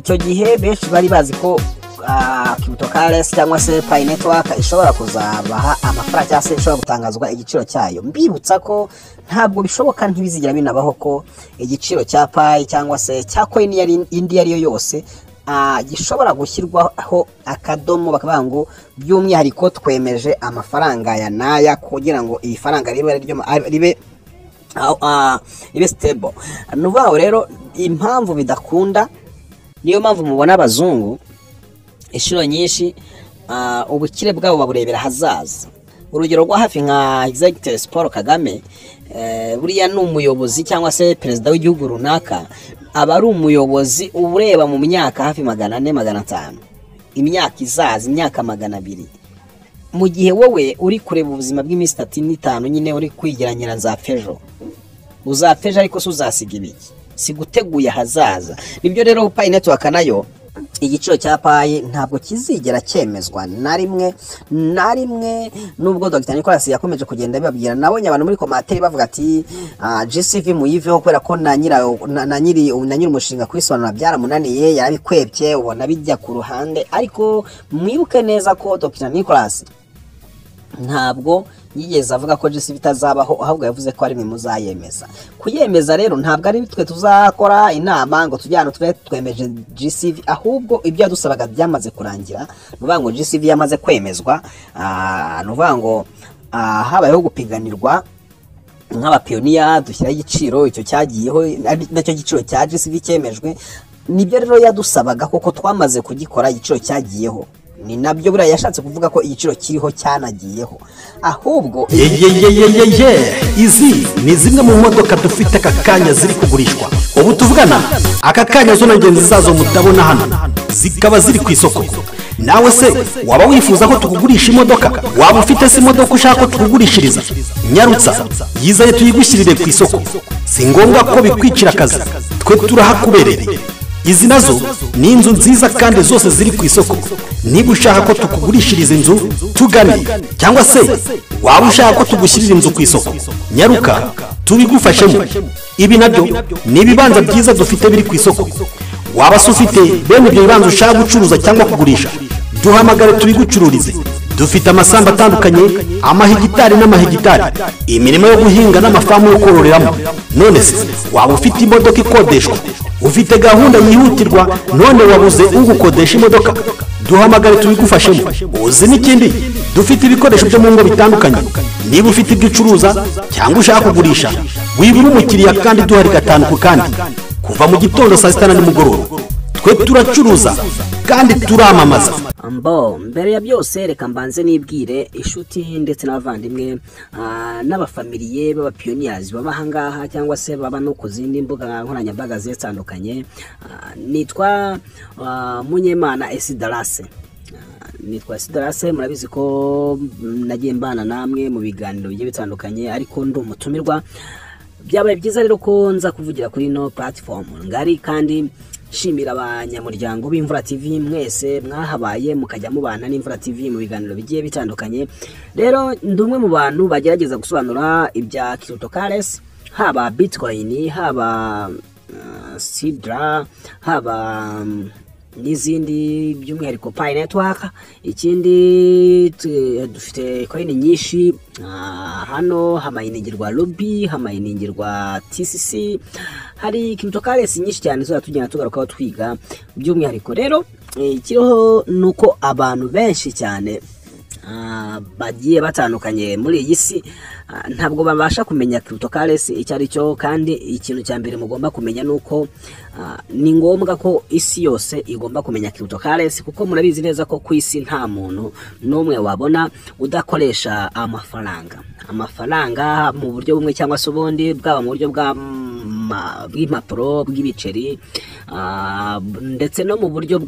Icyo gihe benshi bari bazi ko cryptocurrency cyangwa se Pi Network ishobora kuzabaha amafaranga cyangwa se ishobora gutangazwa igiciro cyayo. Mbibutsa ko ntabwo bishoboka, ntibizigera binabaho ko igiciro cya Pi cyangwa se cya coin indi iyo ari yo yose gishobora gushyirwaho akadomo, bakavuga ngo by'umwihariko twemeje amafaranga ya n'aya kugira ngo iyi faranga ribe stable. Ni ukuvuga ngo rero impamvu bidakunda, niyo mpamvu mubona abazungu inshuro nyinshi ubukire bwabo baburebera ahazaza. Urugero rwa hafi nka Executive Paul Kagame, buriya ni umuyobozi cyangwa se perezida w'igihugu runaka, aba ari umuyobozi ureba mu myaka hafi 400, 500, imyaka izaza, imyaka 200, mu gihe wowe uri kureba ubuzima bw'iminsi 3 n'5 nyine uri kwigeranyira nzapfa ejo. Uzapfa ejo, ariko se uzasiga ibiki? Si guteguye ahazaza. Nibyo rero Pi Network nayo, igiciro cya Pi ntabwo kizigera cyemezwa na rimwe na rimwe, nubwo Dr Nicolas yakomeje kugenda abibabwira. Nabonye abantu muri commentaire bavuga ati GCV muyiveho kubera ko na nyira na nyiri umushinga kwisobanura byaramunaniye, yarabikwebye, ubona bijya ku ruhande. Ariko mwibuke neza ko Dr Nicolas ntabwo yigeze avuga ko GCV itazabaho, ahubwo yavuze ko ari mwe muzayemeza. Kuyemeza rero ntabwo ari twe tuzakora inama ngo tujye ahantu tube twemeje GCV, ahubwo ibyo yadusabaga byamaze kurangira. Ni ukuvuga ngo GCV yamaze kwemezwa, ni ukuvuga ngo habayeho gupiganirwa nk'abapioneer, dushyiraho igiciro, icyo cyagiyeho ari nacyo giciro cya GCV cyemejwe. Nibyo rero yadusabaga kuko twamaze kugikora, igiciro cyagiyeho. Ni nabyo buriya yashatse kuvuga ko igiciro kiriho cyanagiyeho, ahubwo Yeyeyeyeye, izi ni zimwe mu modoka dufite aka kanya ziri kugurishwa ubu tuvugana aka kanya, zo na ngenzi zazo mutabona hano zikaba ziri ku isoko. Nawe se waba wifuza ko tukugurisha imodoka? Waba ufite se imodoka ushaka ko tukugurishiriza? Nyarutsa yizanye tuyigushyirire ku isoko. Si ngombwa ko bikwicira akazi, twe turahakubereye. Izi nazo ni inzu nziza kandi zose ziri ku isoko. Niba ushaka ko tukugurishiriza inzu, tugane, cyangwa se waba ushaka ko tugushyirira inzu ku isoko, nyaruka tubigufashemo. Ibi nabyo ni ibibanza byiza dufite biri ku isoko. Waba se ufite bene ibyo bibanza ushaka gucuruza cyangwa kugurisha? Duhamagare tubigucururize. Dufite amasambu atandukanye, amahegitari n'amahegitari, imirimo yo guhinga n'amafamu yo kororeramo. None se waba ufite imodoka ikodeshwa, ufite gahunda yihutirwa none wabuze ugukodesha imodoka? Duhamagare tubigufashemo. Uzi n'ikindi? Dufite ibikoresho byo mu ngo bitandukanye. Niba ufite ibyo ucuruza cyangwa ushaka kugurisha, wibura umukiriya kandi duhari gatanu ku kandi, kuva mu gitondo saa sita na nimugoroba. Twe turacuruza kandi turamamaza. Mbo mbere ya byose reka mbanze nibwire inshuti ndetse n'abavandimwe n'abafamiliye b'abapioneers baba ahangaha cyangwa se baba no ku zindi mbuga nkoranyambaga zigiye zitandukanye. Nitwa Munyemana Esidarase. Nitwa Esidarase, murabizi ko nagiye mbana namwe mu biganiro bigiye bitandukanye, ariko ndi umutumirwa. Byabaye byiza rero ko nza kuvugira kuri ino platform ngari, kandi nshimira abanyamuryango b'Imvura TV mwese mwahabaye mukajya mubana n'Imvura TV mu biganiro bigiye bitandukanye. Rero ndi umwe mu bantu bagerageza gusobanura ibya cryptocurrency, haba Bitcoin, haba Sidra, haba n'izindi, by'umwihariko Pi Network. Ikindi dufite coin nyinshi hano, hamayiningirwa Ruby, hamayiningirwa TCC, hari cryptocurrency nyinshi cyane tuzajya tugenda tugarukaho twiga. By'umwihariko rero ikiriho ni uko abantu benshi cyane bagiye batandukanye muri iyi si ntabwo babasha kumenya cryptocurrency icyo ari cyo. Kandi ikintu cya mbere mugomba kumenya ni uko ni ngombwa ko isi yose igomba kumenya cryptocurrency, kuko murabizi neza ko ku isi nta muntu n'umwe wabona udakoresha amafaranga mu buryo bumwe cyangwa se ubundi, bwaba mu buryo bw'impapuro, bw'ibiceri, ndetse no mu buryo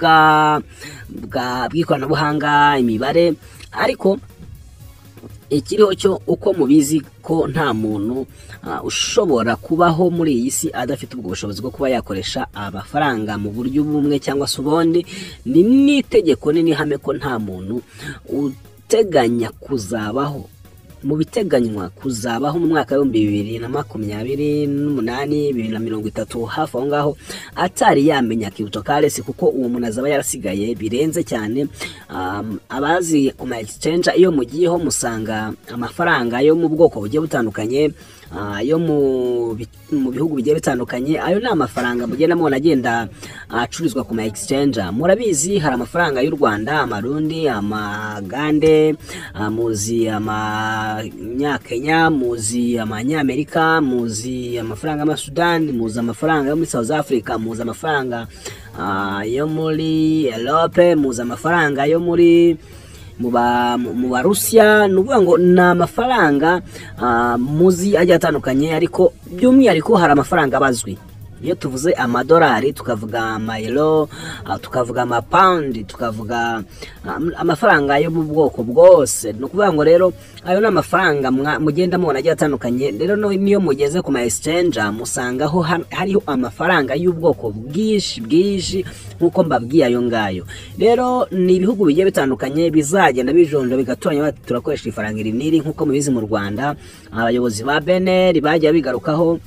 bw'ikoranabuhanga, imibare. Ariko ikiriho cyo uko mubizi ko nta muntu ushobora kubaho muri iyi si adafite ubwo bushobozi bwo kuba yakoresha amafaranga mu buryo bumwe cyangwa se ubundi. Ni n'itegeko, ni n'ihame ko nta muntu uteganya kuzabaho. Mu biteganywa kuzabaho mu mwaka wa 2028, 2030, hafi aho ngaho, atari yamenya cryptocurrency, kuko uwo muntu azaba yarasigaye birenze cyane. Abazi ku ma exchange, iyo mugiyeho musanga amafaranga yo mu bwoko bugiye butandukanye, yo mu bihugu bigiye bitandukanye. Ayo ni amafaranga mugenda mubona agenda acururizwa ku ma exchange. Murabizi, hari amafaranga y'u Rwanda, Amarundi, Amagande, muzi Amanyakenya, muzi Amanyamerika, muzi amafaranga y'Amasudani, muzi amafaranga yo muri South Africa, muzi amafaranga yo muri Europe, muzi amafaranga yo muri mu Barusiya. Ni ukuvuga ngo ni amafaranga muzi agiye atandukanye, ariko by'umwihariko hari amafaranga abazwi. Iyo tuvuze amadolari, tukavuga amayero, tukavuga amapawundi, tukavuga amafaranga yo mu bwoko bwose. Ni ukuvuga ngo rero ayo ni amafaranga mugenda mubona agiye atandukanye. Rero niyo mugeze ku ma exchange, musangaho hariho amafaranga y'ubwoko bwinshi bwinshi nk'uko mbabwiye ayo ngayo. Rero ni ibihugu bigiye bitandukanye bizagenda bijonja, bigatoranya bati turakoresha ifaranga iri n'iri. Nk'uko mubizi, mu Rwanda abayobozi ba BNR bagiye bigarukaho,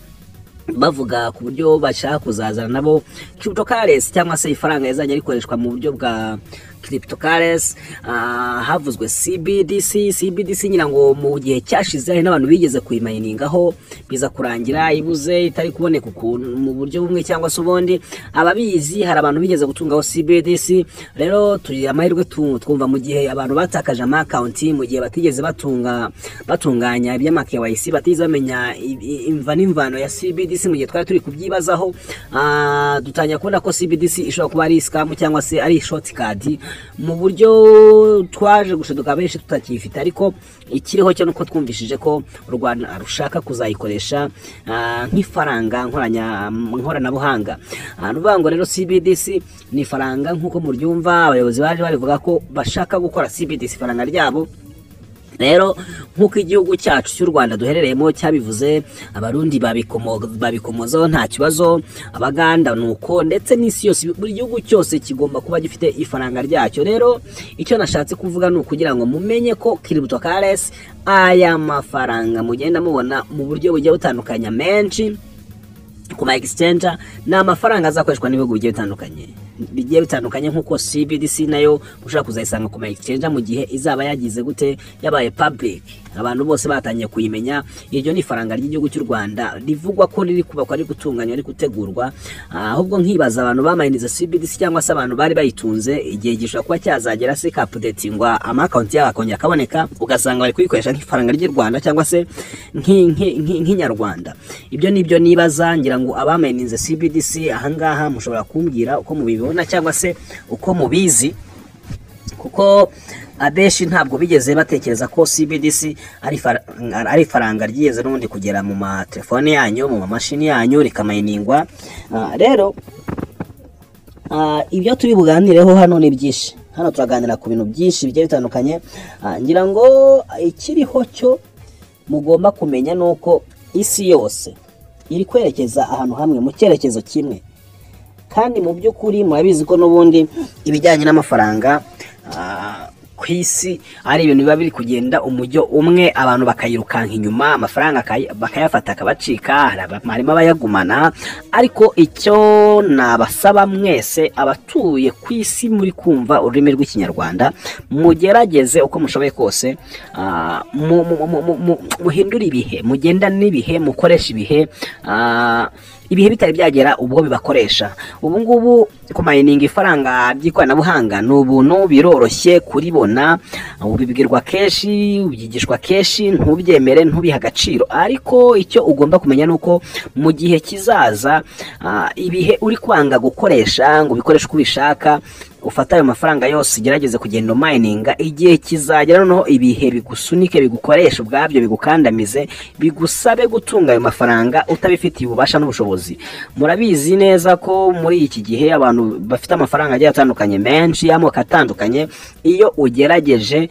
bavuga ku buryo bashaka kuzazana nabo cryptocurrency, cyangwa se ifaranga rizajya rikoreshwa mu buryo bwa cryptocurrency. Havuzwe CBDC. CBDC ngira ngo mu gihe cyashize hari n'abantu bigeze kuyimayiningaho, biza kurangira ibuze, itari kuboneka ukuntu mu buryo bumwe cyangwa se ubundi. Ababizi, hari abantu bigeze gutungaho CBDC. Rero tugira amahirwe twumva mu gihe abantu batakaje ama account, mu gihe batigeze batunga batunganya iby'ama KYC, batigeze bamenya imva n'imvano ya CBDC. Mu gihe twari turi kubyibazaho, dutangira kubona ko CBDC ishobora kuba ari scam cyangwa se ari shortcut, mu buryo twaje gushiduka benshi tutakiyifite. Ariko ikiriho cyo nuko twumvishije ko u Rwanda rushaka kuzayikoresha nk'ifaranga nkoranabuhanga. Ni ukuvuga ngo rero CBDC ni ifaranga nk'uko muryumva, abayobozi baje babivuga ko bashaka gukora CBDC, ifaranga ryabo. Rero nk'uko igihugu cyacu cy'u Rwanda duherereyemo cyabivuze, Abarundi babikomozaho nta kibazo, Abaganda nuko, ndetse n'isi yose, buri gihugu cyose kigomba kuba gifite ifaranga ryacyo. Rero icyo nashatse kuvuga ni ukugira ngo mumenye ko cryptocurrency, aya mafaranga mugenda mubona mu buryo bugiye butandukanye menshi ku ma exchange, ni amafaranga azakoreshwa n'ibihugu bigiye bitandukanye, nk'uko CBDC nayo ushobora kuzayisanga ku ma exchange mu gihe izaba yagize gute, yabaye public, abantu bose batangiye kuyimenya. Iryo ni ifaranga ry'igihugu cy'u Rwanda rivugwa ko riri kubakwa, riri gutunganywa, riri gutegurwa. Ahubwo nkibaza abantu bamayinize CBDC cyangwa se abantu bari bayitunze, igihe gishobora kuba cyazagera se ikaupdatingwa, ama account yabo akongera akaboneka, ugasanga bari kuyikoresha nk'ifaranga ry'u Rwanda cyangwa se nk'inyarwanda. Ibyo nibyo nibaza. Ngira ngo abamayininze CBDC ahangaha mushobora kumbwira uko mubibona cyangwa se uko mubizi, kuko abenshi ntabwo bigeze batekereza ko CBDC ari ifaranga ryigeze n'ubundi kugera mu matelefone yanyu, mu mamashini yanyu, rikamayiningwa. Rero ibyo turi buganireho hano ni byinshi. Hano turaganira ku bintu byinshi bigiye bitandukanye. Ngira ngo ikiriho cyo mugomba kumenya ni uko isi yose iri kwerekeza ahantu hamwe, mu cyerekezo kimwe. Kandi mu by'ukuri murabizi ko n'ubundi ibijyanye n'amafaranga ku isi ari ibintu biba biri kugenda umujyo umwe, abantu bakayirukanka inyuma, amafaranga bakayafata akabacika. Harimo abayagumana. Ariko icyo nabasaba mwese abatuye ku isi muri kumva ururimi rw'Ikinyarwanda, mugerageze uko mushoboye kose, muhindure ibihe, mugendane n'ibihe, mukoreshe ibihe, ibihe bitari byagera ubwo bibakoresha. Ubu ngubu kumayininga ifaranga ry'ikoranabuhanga ni ubuntu, biroroshye kuribona. Ubibwirwa kenshi, ubyigishwa kenshi, ntubyemere, ntubihe agaciro. Ariko icyo ugomba kumenya ni uko mu gihe kizaza, ibihe uri kwanga gukoresha ngo ubikoreshe uko ubishaka, ufate ayo mafaranga yose ugerageze kugenda umayininga, igihe kizagera noneho ibihe bigusunike, bigukoresha ubwabyo, bigukandamize, bigusabe gutunga ayo mafaranga utabifitiye ububasha n'ubushobozi. Murabizi neza ko muri iki gihe abantu bafite amafaranga agiye atandukanye menshi y'amoko atandukanye. Iyo ugerageje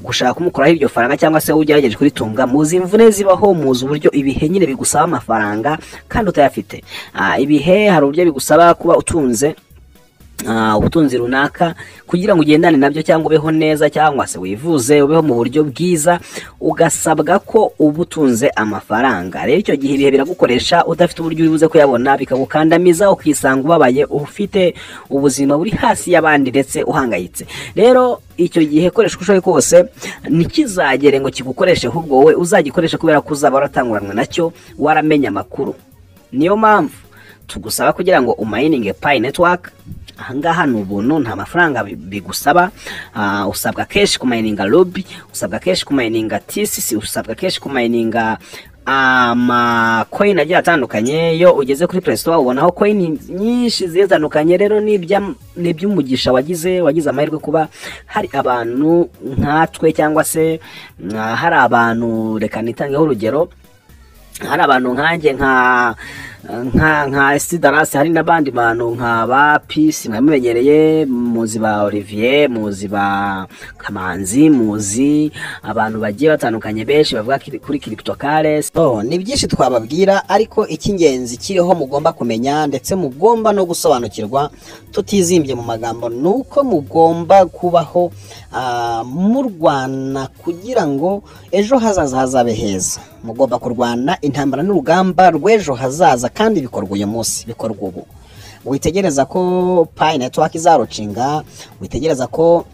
gushaka kumukuraho iryo faranga cyangwa se ugerageje kuritunga, muzi imvune zibaho, muzi uburyo ibihe nyine bigusaba amafaranga kandi utayafite. Ibihe hari uburyo bigusaba kuba utunze Ubutunzi runaka kugira ngo ugendane nabyo, cyangwa ubeho neza, cyangwa se wivuze ubeho mu buryo bwiza, ugasabwa ko uba utunze amafaranga. Rero icyo gihe ibihe biragukoresha, udafite uburyo uri buze kuyabona, bikagukandamiza, ukisanga ubabaye, ufite ubuzima buri hasi y'abandi, ndetse uhangayitse. Rero icyo gihe koresha uko ushoboye kose, ntikizagere ngo kigukoreshe, ahubwo wowe uzagikoresha, kubera ko uzaba waratanguranwe nacyo, waramenya amakuru. Niyo mpamvu tugusaba kugira ngo umayininge Pi Network. Ahangaha ni ubuntu, nta mafaranga bigusaba. Usabwa kenshi kumayininga Ruby, usabwa kenshi kumayininga TCC, usabwa kenshi kumayininga amacoin agiye atandukanye. Iyo ugeze kuri Play Store ubonaho coin nyinshi zigiye zitandukanye. Rero ni iby'umugisha wagize amahirwe kuba hari abantu nkatwe, cyangwa se hari abantu, reka nitangeho urugero, hari abantu nkanjye, nka Esidarasi, hari n'abandi bantu nka ba Peace mwamumenyereye, muzi ba Olivier, muzi ba Kamanzi, muzi abantu bagiye batandukanye benshi bavuga kuri cryptocurrency. Oh, ni byinshi twababwira, ariko icy'ingenzi kiriho mugomba kumenya ndetse mugomba no gusobanukirwa tutizimbye mu magambo, ni uko mugomba kubaho murwana kugira ngo ejo hazaza hazabe heza. Mugomba kurwana intambara n'urugamba rw'ejo hazaza, kandi bikorwa uyu munsi, bikorwa ubu. Witegereza ko Pi Network izalaunchinga, witegereza ko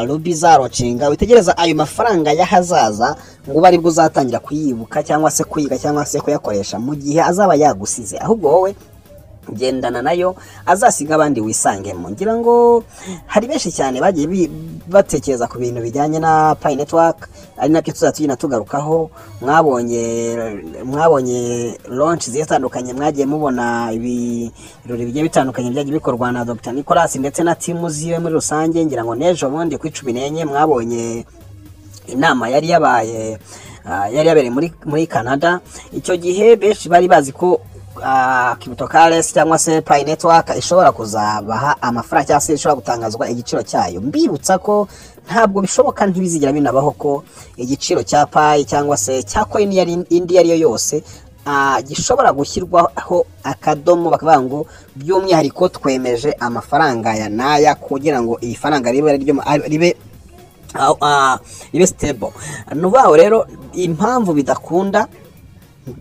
Ruby izalaunchinga, witegereza ayo mafaranga y'ahazaza ngo ube aribwo uzatangira kuyibuka, cyangwa se kuyiga, cyangwa se kuyakoresha mu gihe azaba yagusize. Ahubwo wowe gendana nayo, azasiga abandi wisangemo. Ngira ngo hari benshi cyane bagiye batekereza ku bintu bijyanye na Pi Network, ari nabyo tuzajya tugenda tugarukaho. Mwabonye launch zigiye zitandukanye, mwagiye mubona ibirori bigiye bitandukanye byagiye bikorwa na Dr Nicolas ndetse na team ziwe muri rusange. Ngira ngo n'ejo bundi kuri 14 mwabonye inama yari yabaye, yari yabereye muri Canada. Icyo gihe benshi bari bazi ko cryptocurrency cyangwa se Pi Network ishobora kuzabaha amafaranga, cyangwa se ishobora gutangazwa igiciro cyayo. Mbibutsa ko ntabwo bishoboka, ntibizigera binabaho ko igiciro cya Pi cyangwa se cya coin yari indi iyo ari yo yose gishobora gushyirwaho akadomo bakavuga ngo by'umwihariko twemeje amafaranga ya naya, kugira ngo iyi faranga ribe ari ryo ribe stable. Ni ukuvuga ngo rero impamvu bidakunda,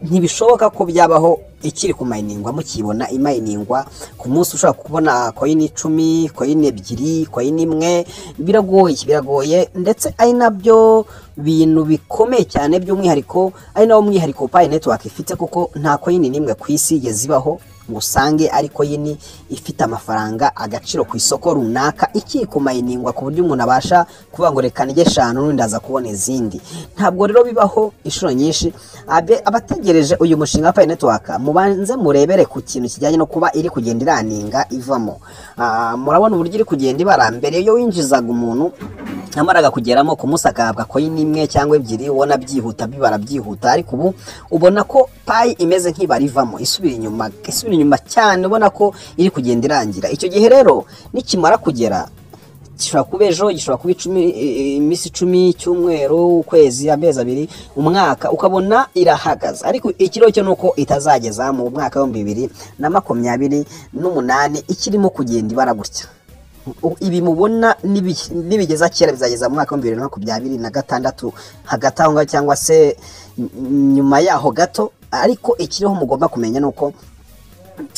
ntibishoboka ko byabaho ikiri kumayiningwa, mukibona imayiningwa ku munsi ushobora kubona coin 10, coin 2, coin 1, biragoye, biragoye. Ndetse ari nabyo bintu bikomeye cyane, by'umwihariko ari nawo mwihariko Pi Network ifite, kuko nta coin n'imwe ku isi yigeze ibaho ngo usange ari coin ifite amafaranga agaciro ku isoko runaka ikiri kumayiningwa, ku buryo umuntu abasha kuvuga ngo reka nige 5 n'undi aza kubona izindi. Ntabwo rero bibaho inshuro nyinshi. Abategereje uyu mushinga wa Pi Network, mubanze murebere ku kintu kijyanye no kuba iri kugenda iraninga ivamo. Murabona uburyo iri kugenda ibara. Mbere iyo winjizaga umuntu yamaraga kugeramo ku munsi agahabwa coin 1 cyangwa 2, ubona byihuta, bibara byihuta, ariko ubu ubona ko Pi imeze nk'ibara ivamo, isubira inyuma, isubira inyuma cyane, ubona ko iri kugenda irangira. Icyo gihe rero nikimara kugera, gishobora kuba ejo, gishobora kuba iminsi 10, icyumweru, ukwezi, amezi 2, umwaka, ukabona irahagaze. Ariko ikiriho cyo nuko itazageza mu mwaka w'ibihumbi bibiri na makumyabiri n'umunani ikirimo kugenda ibara gutya. Ibi mubona nibigeza kera bizageza mu mwaka w'ibihumbi bibiri na makumyabiri na gatandatu hagati aho ngaho, cyangwa se nyuma yaho gato. Ariko ikiriho mugomba kumenya nuko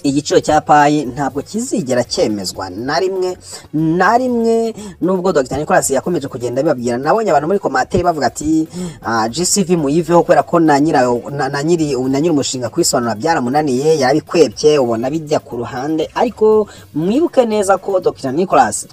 igiciro cya Pi ntabwo kizigera cyemezwa na rimwe na rimwe, nubwo Dr Nicolas yakomeje kugenda abibabwira. Nabonye abantu muri commentaire bavuga ati GCV muyiveho, kubera ko na nyiri umushinga kwisobanura byaramunaniye, yarabikwebye, ubona bijya ku ruhande. Ariko mwibuke neza ko Dr Nicolas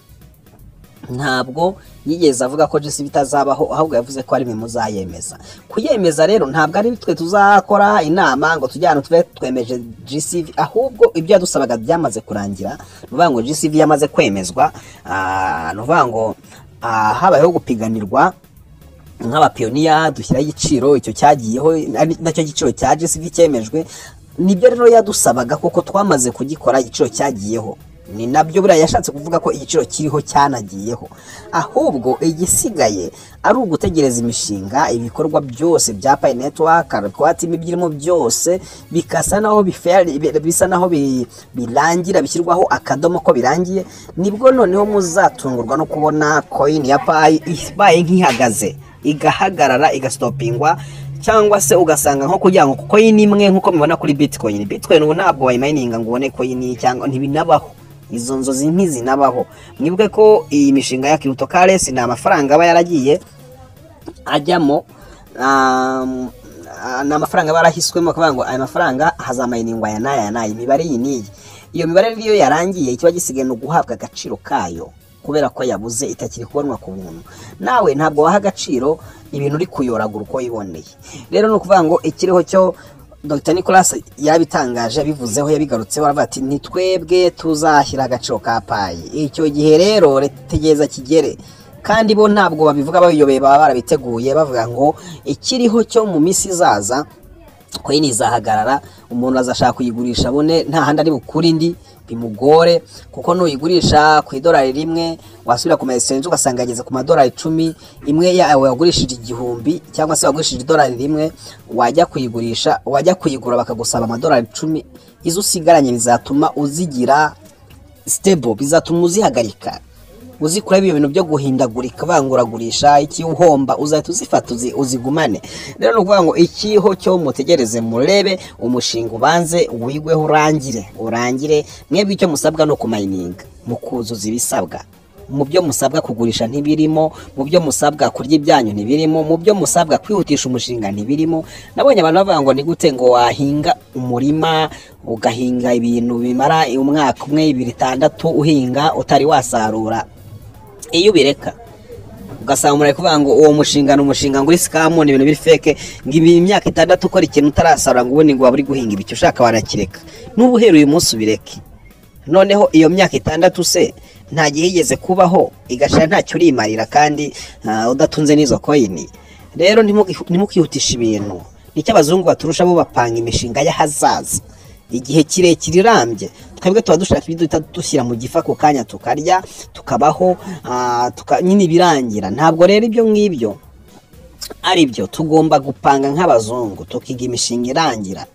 ntabwo yigeze avuga ko GCV itazabaho, ahubwo yavuze ko ari mwe muzayemeza. Kuyemeza rero ntabwo ari twe tuzakora inama ngo tujye ahantu tube twemeje GCV, ahubwo ibyo yadusabaga byamaze kurangira. Ni ukuvuga ngo GCV yamaze kwemezwa, ni ukuvuga ngo habayeho gupiganirwa nk'abapiyoniya, dushyiraho igiciro, icyo cyagiyeho ari nacyo giciro cya GCV cyemejwe. Nibyo rero yadusabaga, kuko twamaze kugikora, igiciro cyagiyeho. Ni nabyo buriya yashatse kuvuga ko igiciro kiriho cyanagiyeho, ahubwo igisigaye ari ugutegereza imishinga, ibikorwa byose bya Pi Network, core ibirimo byose bikasa naho bisa naho birangira, bishyirwaho akadomo ko birangiye. Nibwo noneho muzatungurwa no kubona coin ya Pi ibaye nk'ihagaze, igahagarara, igastopingwa, cyangwa se ugasanga nko kugira ngo coin imwe, nk'uko mubibona kuri Bitcoin. Bitcoin ubu ntabwo wayimayininga ngo ubone coin, cyangwa ntibinabaho, izo nzozi ntizinabaho. Mwibuke ko iyi mishinga ya cryptocurrency ni amafaranga aba yaragiye ajyamo, ni amafaranga aba yarahiswemo kuvuga ngo aya mafaranga hazamayiningwa aya n'aya n'aya, imibare iyi n'iyi. Iyo mibare rero iyo yarangiye, ikiba gisigaye ni uguhabwa agaciro kayo, kubera ko yabuze, itakiri kubonwa ku buntu. Nawe ntabwo waha agaciro ibintu uri kuyoragura uko wiboneye. Rero ni ukuvuga ngo ikiriho cyo, Dr Nicolas yabitangaje, yabivuzeho, yabigarutseho, aravuga ati: "Ni twebwe tuzashyira agaciro ka Pi." Icyo gihe rero tegereza kigere. Kandi bo ntabwo babivuga babiyobeye, baba barabiteguye, bavuga ngo ikiriho cyo mu minsi izaza coin izahagarara, umuntu azashaka kuyigurisha abone nta handi ari bukure indi, bimugore, kuko nuyigurisha ku idolari 1, wasubira ku ma exchange ugasanga yageze ku madolari 10. Imwe yawe wagurishije 1000 cyangwa se wagurishije idolari 1, wajya kuyigurisha, wajya kuyigura bakagusaba amadolari 10. Izo usigaranye bizatuma uzigira stable, bizatuma uzihagarika, uzikuraho ibyo bintu byo guhindagurika, banguragurisha iki uhomba, uzahita uzifata uzigumane. Rero ni ukuvuga ngo ikiho cyo mutegereze, murebe umushinga ubanze wigweho, urangire, urangire. Mwebwe icyo musabwa no kumayininga, mukuzuza ibisabwa. Mu byo musabwa kugurisha ntibirimo, mu byo musabwa kurya ibyanyu ntibirimo, mu byo musabwa kwihutisha umushinga ntibirimo. Nabonye abantu bavuga ngo ni gute ngo wahinga umurima, ugahinga ibintu bimara umwaka umwe, 2, 6, uhinga utari wasarura? Iyo ubireka, ugasanga umuntu ari kuvuga ngo uwo mushinga ni umushinga ngo uri scam, ni ibintu biri fake, ngo ibi imyaka 6 ukora ikintu utarasarura, ngo ubundi ngo waba uri guhinga ibiki? Ushaka wanakireka, n'ubu uhereye uyu munsi ubireke. Noneho iyo myaka 6 se nta gihe yigeze kubaho igashira ntacyo urimarira, kandi udatunze n'izo coin? Rero ntimukihutishe ibintu. Nicyo abazungu baturusha, bo bapanga imishinga y'ahazaza, igihe kirekire, irambye. Twebwe tuba dushaka ibyo duhita dushyira mu gifu ako kanya, tukarya, tukabaho, nyine ibirangira. Ntabwo rero ibyo ngibyo ari byo. Tugomba gupanga nk'abazungu, tukiga imishinga irangira,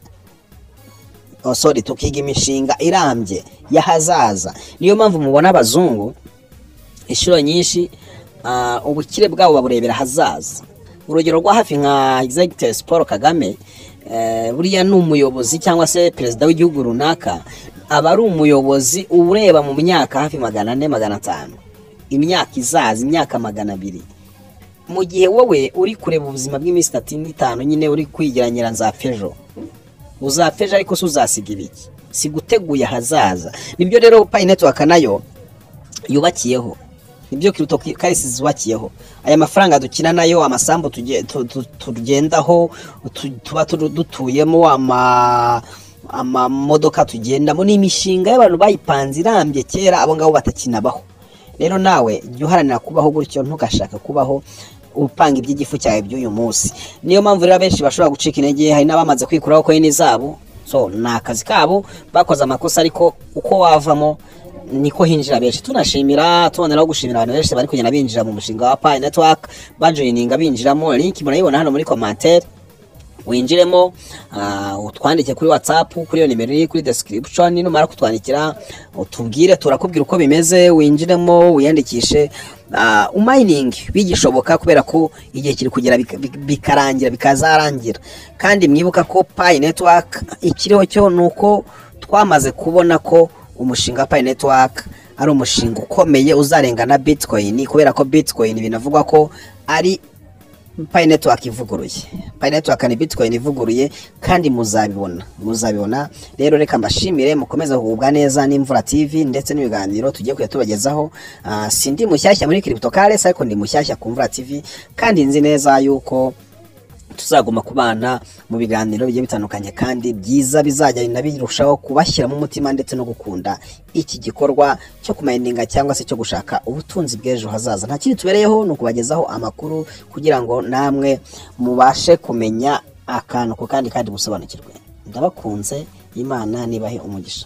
oh, sorry, tukiga imishinga irambye y'ahazaza. Niyo mpamvu mubona abazungu inshuro nyinshi ubukire bwabo baburebera ahazaza. Urugero rwa hafi nka Executive Paul Kagame, buriya ni umuyobozi cyangwa se perezida w'igihugu runaka, aba ari umuyobozi ureba mu myaka hafi 400, 500, imyaka izaza, imyaka 200, mu gihe wowe uri kureba ubuzima bw'iminsi 3 n'5 nyine, uri kwigira nzapfa ejo. Uzapfa ejo, ariko se uzasiga ibiki? Si guteguye ahazaza. Nibyo rero Pi Network nayo yubakiyeho, nibyo cryptocurrency zubakiyeho. Aya mafaranga dukina nayo, amasambu tugendaho, tuba dutuyemo, amamodoka tugendamo, ni imishinga y'abantu bayipanze irambye kera, abo ngabo batakinabaho. Rero nawe jya uharanira kubaho gutyo, ntugashake kubaho upanga iby'igifu cyawe by'uyu munsi. Niyo mpamvu rero abenshi bashobora gucika intege, hari n'abamaze kwikuraho coin zabo. So ni akazi kabo, bakoze amakosa, ariko uko wavamo niko hinjira benshi. Tunashimira, tuboneraho gushimira abantu benshi bari kugenda binjira mu mushinga wa Pi Network, bajoyininga, binjiramo. Link murayibona hano muri commentaire, winjiremo, utwandike kuri WhatsApp kuri iyo nimero iri kuri description. Numara kutwandikira utubwire, turakubwira uko bimeze, winjiremo, wiyandikishe, umining bigishoboka, kubera ko igihe kiri kugera bikarangira, bikazarangira. Kandi mwibuka ko Pi Network ikiriho cyo nuko twamaze kubona ko umushinga wa Pi Network ari umushinga ukomeye uzarenga na Bitcoin, kubera ko Bitcoin binavugwa ko ari Pi Network ivuguruye. Pi Network ni Bitcoin ivuguruye, kandi muzabibona, muzabibona. Rero reka mbashimire, mukomeze kugubwa neza n'Imvura TV ndetse n'ibiganiro tugiye kujya tubagezaho. Sindi mushyashya muri cryptocurrency, ariko ndi mushyashya ku Mvura TV, kandi nzi neza yuko tuzaguma kubana mu biganiro bigiye bitandukanye kandi byiza, bizajya birushaho kubashyiramo umutima ndetse no gukunda iki gikorwa cyo kumayininga cyangwa se cyo gushaka ubutunzi bw'ejo hazaza. Nta kindi tubereyeho, ni ukubagezaho amakuru kugira ngo namwe mubashe kumenya akantu ku kandi, kandi musobanukirwe. Ndabakunze, Imana nibahe umugisha.